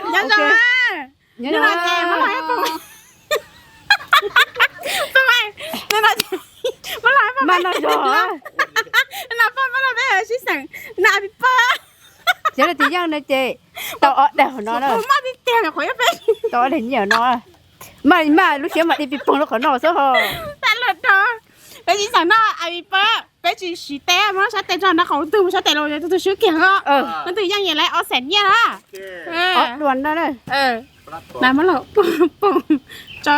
Nyob zoo. Nyob zoo. Nyob zoo. Mas no yog no peb sib xeem no pib pawg. Cov no ces yeej no ces tau ob daim hauv no na. Tau ob daim nyiaj no. Maj maj lub siab mas di pis poog rau qhov no xwb ho. Peb sib xeem no pib pawg, peb tsis siv teb, muab sab tes tso nraub qaum, tus twg mus sab tes los tus twg swb kiag os. Tus twg yeej yim lawv ob xees nyiaj na. Ob dua no na. Muab los poog tso.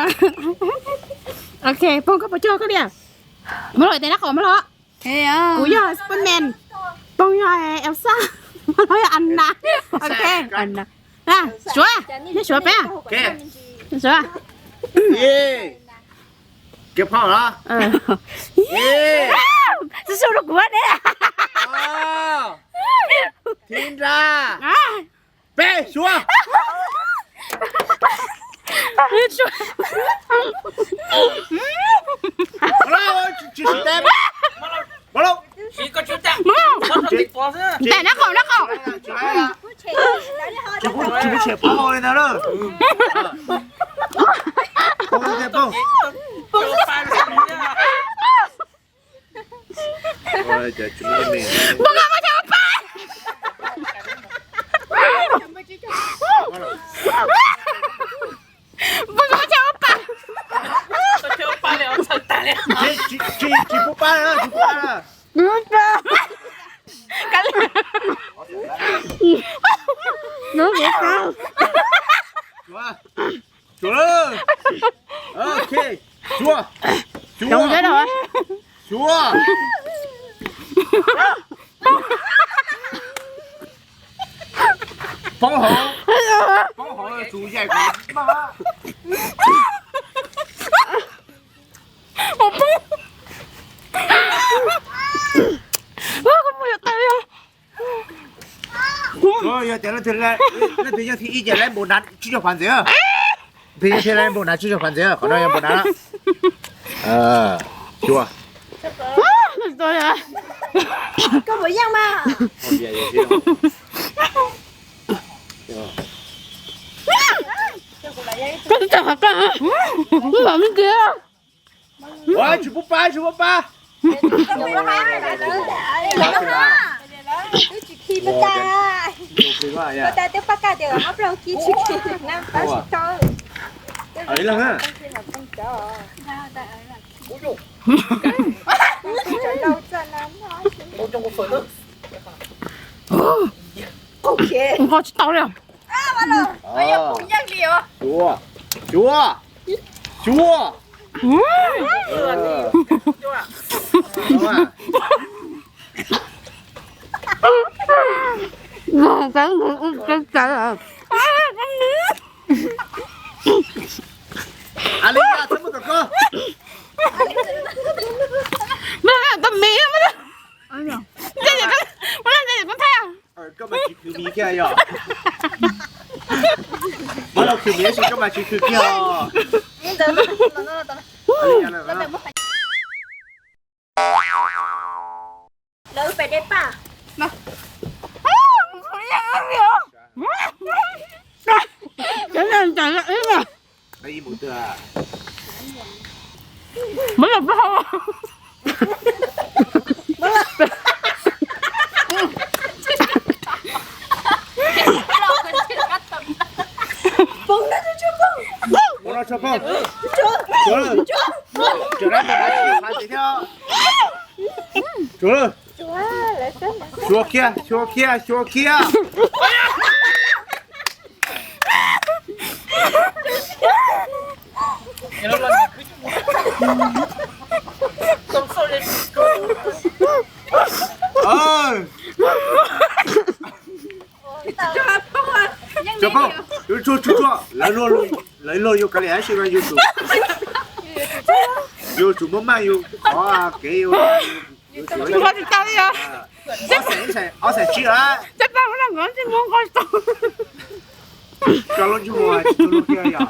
Ok, poog koj puas cog koj li? Muab los tes nraub qaum muab los. Kuv yog Superman, poog yog Elsa, muab los yog Anna. Ok. Suav, nej suav peb. Suav. Kev phom los. Su su rau kuv ne. Thib nra. Peb suav. Tsis siv tes. Ntais nraub qaum, nraub qaum. Tsis pub tshem pab hau li ntawd lawm. Tsis pub pab lawm, tsis pub pab lawm. Suav. Ok. Suav. Suav. Suav. Poob hauv, poob hauv tus yaim kuv. Yog tias leej twg yog thib ib ces lawv npaum nas tsib caug phav ntxiv. Thib ib thiaj lawv npaum nas tsib caug phav ntxiv, qhov no yog npaum nas. Xyuas. Koj puas yeej mas? Koj twb tau qhov koj, wb mam li tiag. Ua tsis pub pab, tsis pub pab. Nqos tsis tau li. Xyuas, xyuas, xyuas. Tau miv, muab los ntsia koj thaij. Koj mas tsis khwv miv kiag yog? Muab los khwv miv tab sis koj mas tsis khwv kiag os. Lawv pem dej paj. Poob no tso poob. Tsuav kiag, tsuav kiag, tsuav kiag. Tsuav poob, tsuav, tsuav, tsuav. Lawv luag yuav kav liam tab sis mas yus tsum, yus tsum muab maj yus qhov kev. Ob xeem, ob xeem tsib lawm. Koj lub ntsej muag tsis tu lub kiag yog?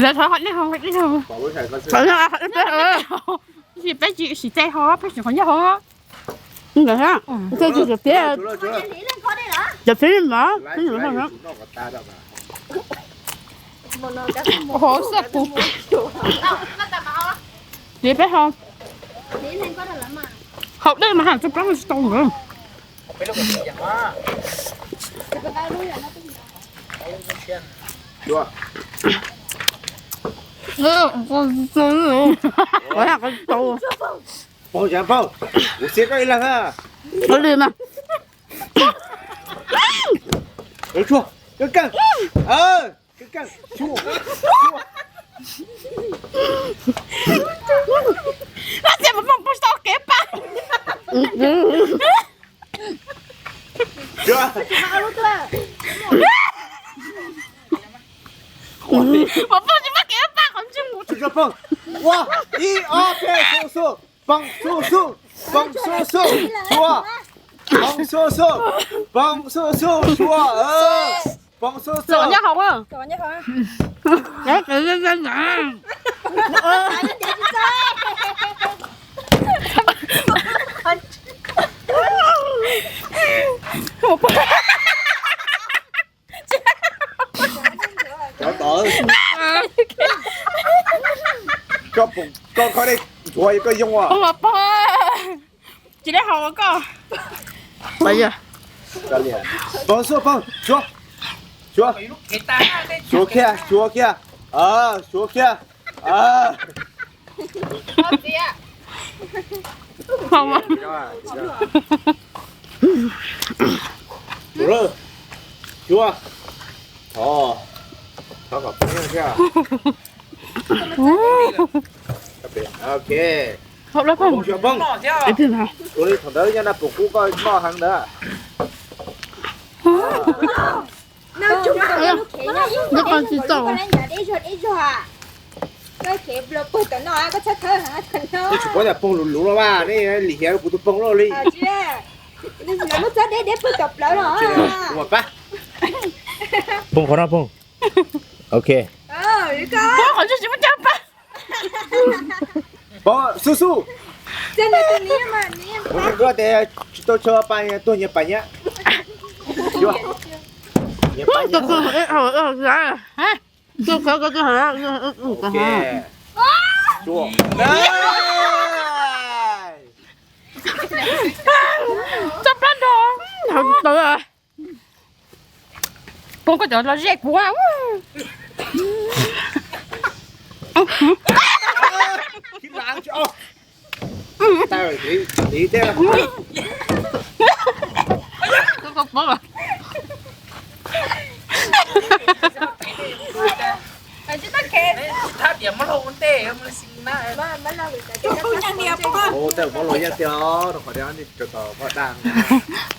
Lawv thov qhov dej hau, qhov dej hau. Qhov dej hau, qhov dej hau. Peb tsis siv tes hau, peb siv qhov dej hau. Ntawd ha, ntawd tsis siv peb, cov peb mas, peb yuav hau na. Hau xwb pus. Siv peb hau. Hau dej mas hau tsis pab tsis tau lawm. Pog, kuv siab koj ib leeg na. Ua li mas. Tshuaj, keej keej. Keej keej, tshuaj, tshuaj. Ua cas Mos Phooj poob tsis tau kev pab. Mos Phooj tsis muaj kev pab qhov ntsej muag. Ua, ib, ob, peb, xu, xu. Poob xu xu, poob xu xu, tshuaj. Poob xu xu, poob xu xu, tshuaj. Poob xu xu. Nyob hauv. Cov tod, koj pom koj kho dej ntxuav koj yoo os. Tsis dej hau koj. Poob xu, poob, suav, suav, suav kiag, suav kiag, suav kiag. Suav, thov, thov kom poob thiab. Ok. Ua li thaum ntawd nyob na pum kub koj noj heev ntawd. Tsis paub tias poob luv luv los mas, nej lim hiam kuv tus poob loj li. Poob qhov no poob. Ok. Poob qhov tsis muaj caj pas. Poob xub xub. Kuv tias tsis tau tshua pas tuag nyias pas nyab. Tso plab nrog. Poob koj cov los zej kuv.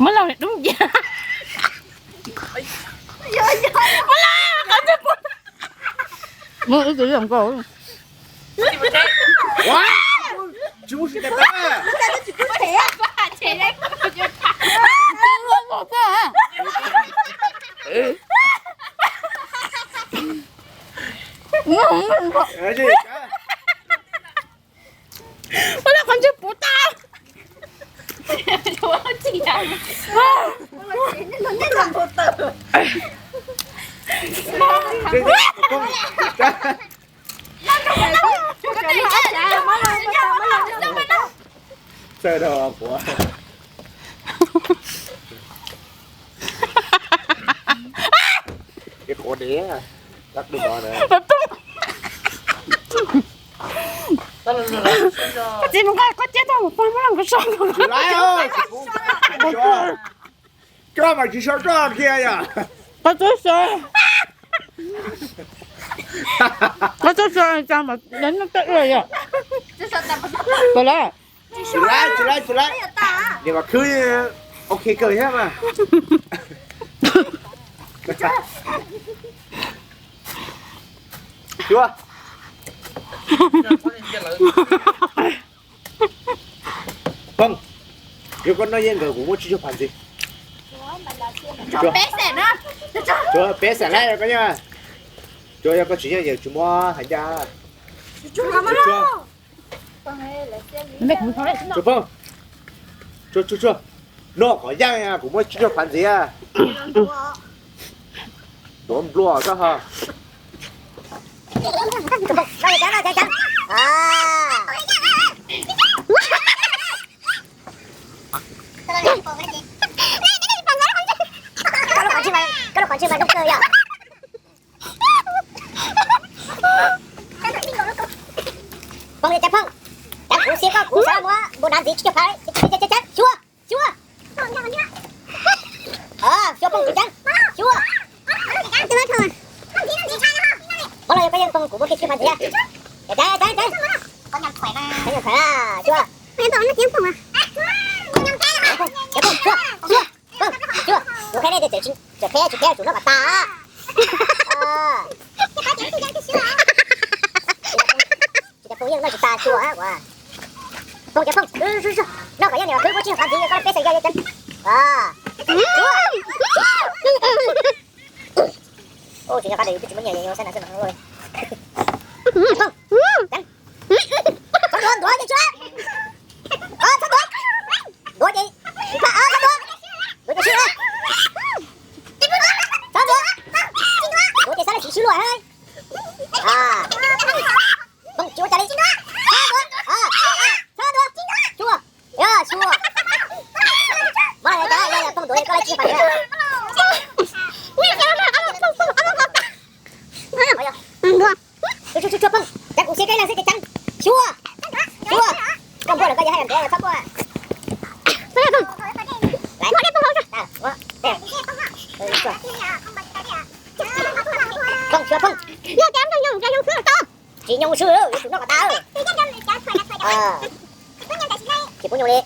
Muab laug dub nciab. Muab laug qhov ncauj pub. Ua lawm qhov ntsej puv tag. Txawj dhau quav. Ib quav diav, lab dub no na. Txiv mus nqa koj ciab tau mus pog muab los nqa so. Koj mas tsis so koj kiag yom. Koj twb so, koj twb so cas mas nyob tej ua yom. Tsis lawm, tsis lawm, tsis lawm. Niam mas khwb ok kawg thiab mas. Xyuas. Phooj, yog koj noj yeej nkawd kuv muab tsib caug phav ntxiv. Tsuav peb xees na, tsuav peb xees na koj nyob. Tsuav yog koj tsis nyob yawg tsis muab hais ncaj. Tsuav Phooj, tsuav tsuav tsuav, noj qhov yaj kuv muab tsib caug phav ntxiv. Tuav nplua koj ho. Phooj, cov Phooj, cov kuv siab koj kuv xav muab npua nav ntxiv tsib caug phav. Xyuas, xyuas. Xyuas Phooj tsis ceev, xyuas. Phooj los yog koj yeej Phooj kuv muab kiag tsib caug phav ntxiv. Ceev, ceev, ceev. Xyuas. Phooj, xyuas, xyuas. Phooj, xyuas. Kuv qhia nej tias txawm tsis qhia tsis qhia tsum noj kom tas. Tsis tas Phooj yeej noj tsis tas xyuas. Phooj cov Phooj, noj kom yaj niam khwb muab tsib caug phav ntxiv koj peb xees yaj ceev. Tsis nyob qab de twb tsis muaj nyiaj xab na xwb mas. Phooj, ceev. Txhob ntuav, ntuav ces tsuav. Txhob ntuav. Ntuav ces tsis pab, txhob ntuav. Ntuav ces sib luag. Txhob ntuav. Ntuav ces xab laj sim sib luag. Phooj tsis ua cas li. Txhob ntuav, txhob ntuav. Xyuas, xyuas. Phooj ntuav koj laj tsib phav ntxiv. Tsuav, tsuav, tsuav Phooj, ceev kuv siab koj ib leeg xwb ces ceev. Xyuas, xyuas. Koj npuaj lawm koj yuav haj yam ntuav los txhob npuaj. Phooj, xyuas Phooj. Tsis nyoo swb yuav tsum noj kom tas. Tsis pub nyoo li.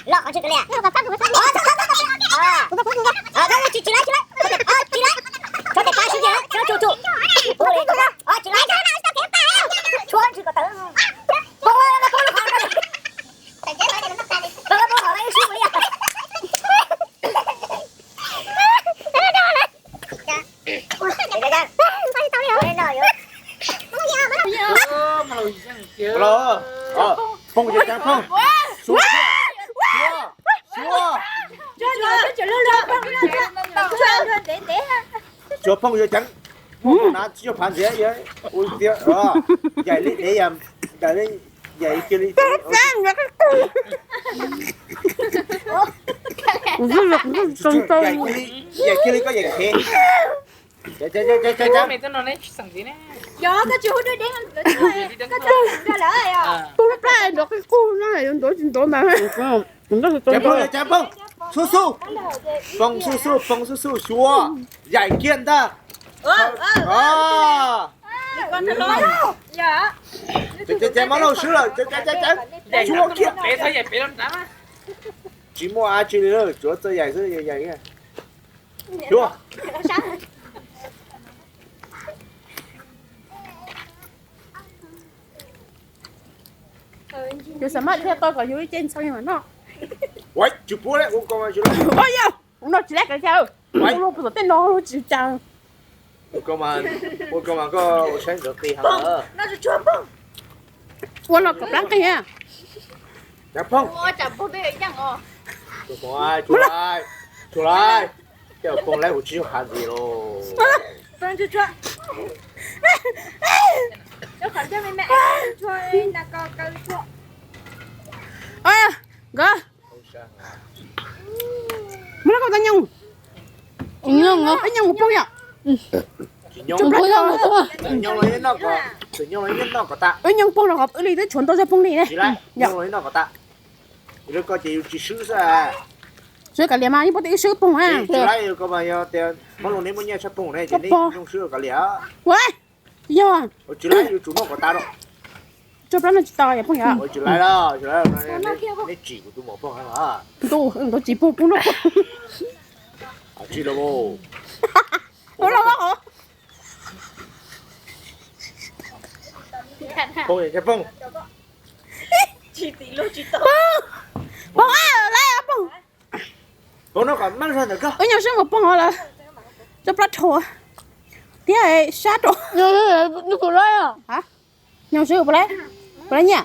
Loj qhov ntswg kawg li. Tsis lawm, tsis lawm. Tso tes tav sib ntseg, tso tsum tsum. Tsis lawm, tsis lawm. Tshuav ntswg kom tawm. Phooj, ceev Phooj. Xyuas, xyuas, xyuas. Xyuas Phooj yuav ceev. Muab kuv nav tsib caug phav ntxiv, yaim li dev, yaim li, yaim kiag li. Yaim kiag li, yaim kiag li koj yaim kev. Ceev Phooj, ceev Phooj, xub xub. Phooj xub xub, Phooj xub xub, xyuas, yaim kiag ntag. Ceev, ceev, ceev, mab laug swb lawm, ceev, ceev, ceev, ceev. Xyuas kiag. Tsis muaj dab tsi li, tsuav txawj yaim xwb, yaim, yaim. Xyuas. Yus xav maj thiaj tau kom yus ib ce ntxhee mas noj. Ua tsis pub li, ua ko mas tsis lawm. Ua yog, ua no tsis lawm kav liam, ua lub puas tom tej no tsis cas. Ua ko mas, ua ko mas koj ua saib ntxuav qis heev lawm. Ua no kom plab qis. Cov phooj, tsuas lawm, cov phooj lawm kuv tsis hav ntxiv los. Nkawd, muab lub koj tau nyooj, ib nyooj mus poob yom. Wb nyooj poob rau qhov wb li twb tshuav ntau zog poob li ne. Swb kav liam mas yeej paub tias wb swb poob na. Ua, yog, tso plab no tsis tau yog poob yom. Ntuj, ntuj tsis poob poob no. Poob los hov. Poob, poob, lawv poob. Wb nyooj swb mus poob hov lawm. Tso plab rhuav thiab sab rau. Nyooj swb puas laib, puas laib nyiaj.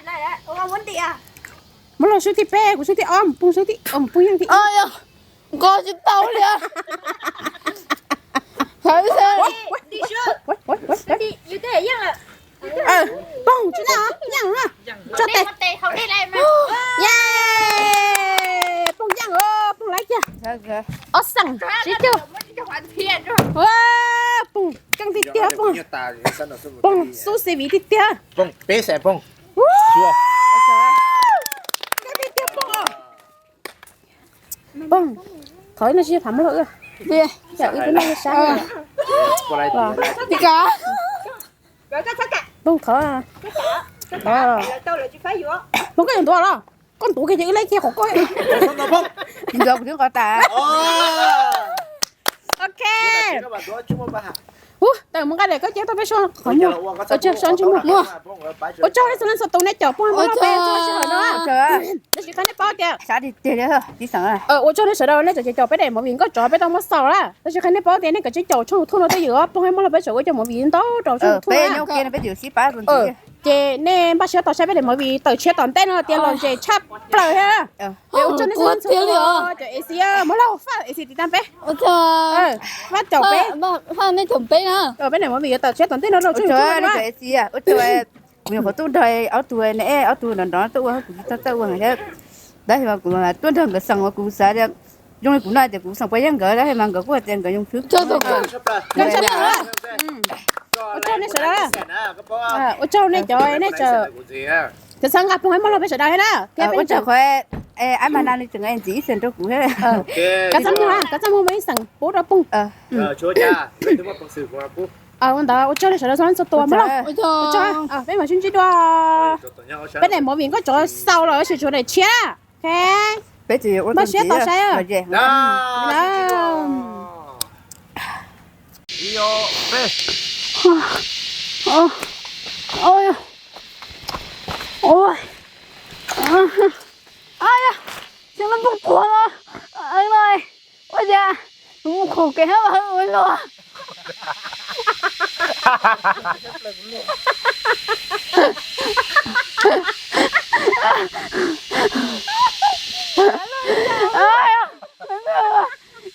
Muab los swb thib peb, kuv swb thib ob, mus poob swb thib, mus poob yeej thib ib. Nqos tsis tau li. Poob tsis na, yeej na. Tso tes. Yeej, poob yeej, poob laib kiag. Ob xeem tsib caug. Poob keej tiag tiag, poob, poob xub xi viv tiag tiag. Poob peb xeem poob. Keej tiag tiag poob. Poob, thov ib no sib tham muab lawm. Poob, thov. Poob, koj yuav ntuav los? Koj ntuav kiag ces wb laib kiag qhov koj. Ntuav kuv twb nqos tas. Ok. Ub, tawm mus nqa daim koj cia tau peb so qhov muag. Ua tsaug nej txhua leej txhua tus nej caum Poob muab loj peb txhua sij hawm no. Tab sis qhia nej paub tias, ua tsaug nej sawv daws nej tseem caum peb daim movie Nkauj Tsov peb tau muab xaus lawm. Tab sis qhia nej paub tias nej kav tsij caum tshooj YouTube no twj ywm os, Poob muab loj peb tseem ua cov movie ntau rau tshooj YouTube na. Ces nej npaj siab tos saib peb daim movie tawm tshiab tom ntej no tias lom zem tshaj plaws thiab. Ua tsaug nej txhua leej txhua tus, cov A C muab loj faj A C tiv tam peb. Faj caum peb, faj nej caum peb na. Peb daim movie yuav tawm tshiab tom ntej no rau tshooj YouTube na. Kuv nyuam qhuav tuaj nrog ob tug ne, ob tug nrov nrov tuaj ua, kuv tsis tau txawj ua thiab. Tab sis mas kuv tuaj nrog nkawd xeem uas kuv xav tias zoo li kuv no tias kuv xeem puas yeej nkawd, tab sis mas nkawd kuj hais tias nkawd zoo xwb. Ua tsaug nej sawv daws, ua tsaug nej cov nej tseem, cov txhawb nqa Poob muab loj peb sawv daws thiab na, thiab peb ua tsaug qhov ab ma na li tseem ntxiv ib xeem rau kuv thiab. Kav txaj muag, kav txaj muag muaj ib xeem pub rau Poob. Ua ntawd ua tsaug nej sawv daws txhua leej txhua tus, ua tsaug, peb mam sib ntsib dua. Peb daim movie Nkauj Tsov xaus los tab sis tshuav daim tshiab. Npaj siab tos saib. Ua cas mus qhov kev hab ua luaj.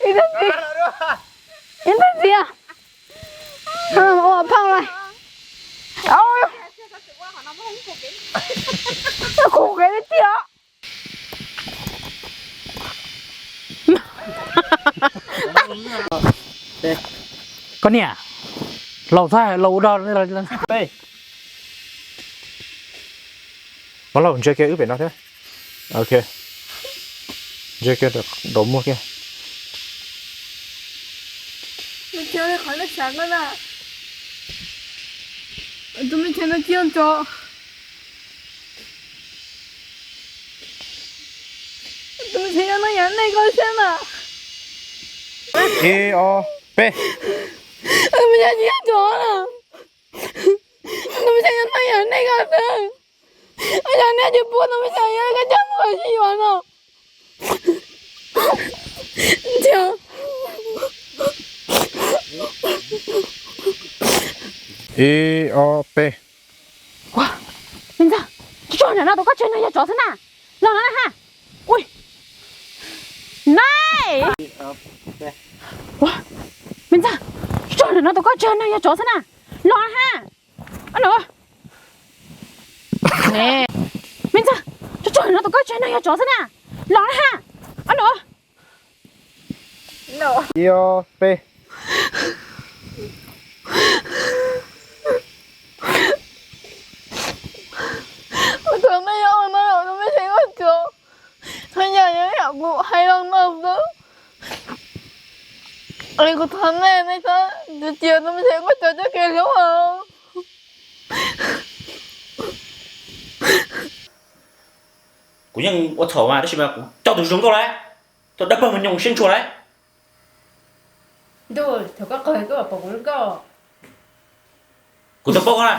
Ib ntxwg ntxiv, ua pheej lawm. Qhov kev tiag tiag. Koj niam, laus txhob laus ua dog. Muab laus ntsia kiag wb pem no thiab. Ok. Ntsia kiag, rau muag kiag. Tus me chaw no tsis yog tsov. Tus me chaw no yog nej koj xwb na. Ib, ob, peb. Tus me chaw tsis yog tsov na. Tus me chaw yog nej, yog nej koj xwb. Ua cas nej tsis pub tus me chaw yog koj coj mus sib yuav no? Ib, ob, peb. Ua, me ntxawg, tso nram no tus koj tseg no yog tsov xwb na. Los no na ha. Ui. Nai. Ua, Me Ntxawg, tso no tus koj tsa neeg yog tsov xwb na. Los na ha. Alo. Me Ntxawg, tso tso no tus koj tsa neeg yog tsov xwb na. Los na ha. Alo. Ib ob peb. Kuv tus me yog ua no los me tseem ua tsov, haj yam yog yam kuv hais los no xwb. Es kuv thov nej, nej txhob cia tus me tseem ua tsov coj kev hlub os. Kuv yeej ua txhaum mas tab sis mas kuv coj tus zoo nkauj lawm, tus dawb paug mas nyoos siab ntshua lawm. Ntuj, thaum koj qawg koj pom kuv zoo nkauj. Kuv tau paub koj na.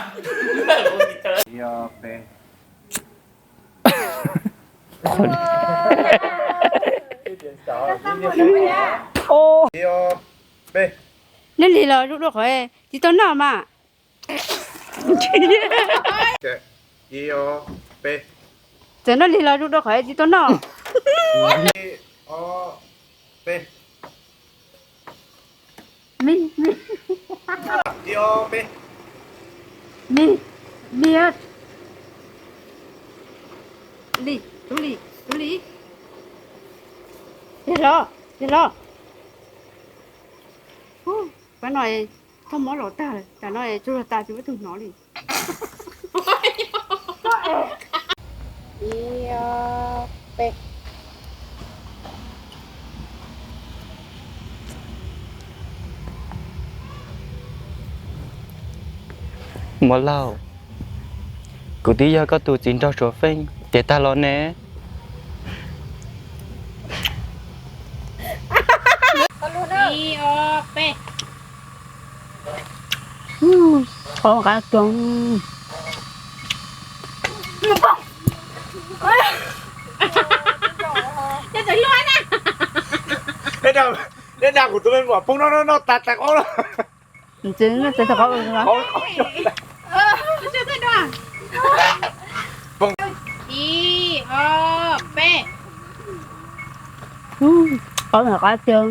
Lub lig los zoo dua qhov tsis tau noj mas. Txawm noj lig los zoo dua qhov tsis tau noj. Me, me. Me, me. Li, tus li, tus li. Yog los, yog los. Pab no txoj mob los tag, tam no tsuas los tas tsis muaj tus hnov li. Ib, ob, peb. Muam Lauj, kuv twb yog koj tus txiv nraug Suav Feej tiav tag los ne. Ib, ob, peb. Qhov qab coob. Neb dag kuv tus me muam poob no no no tas tas qaub lawm. Ib, ob, peb. Qhov qab coob.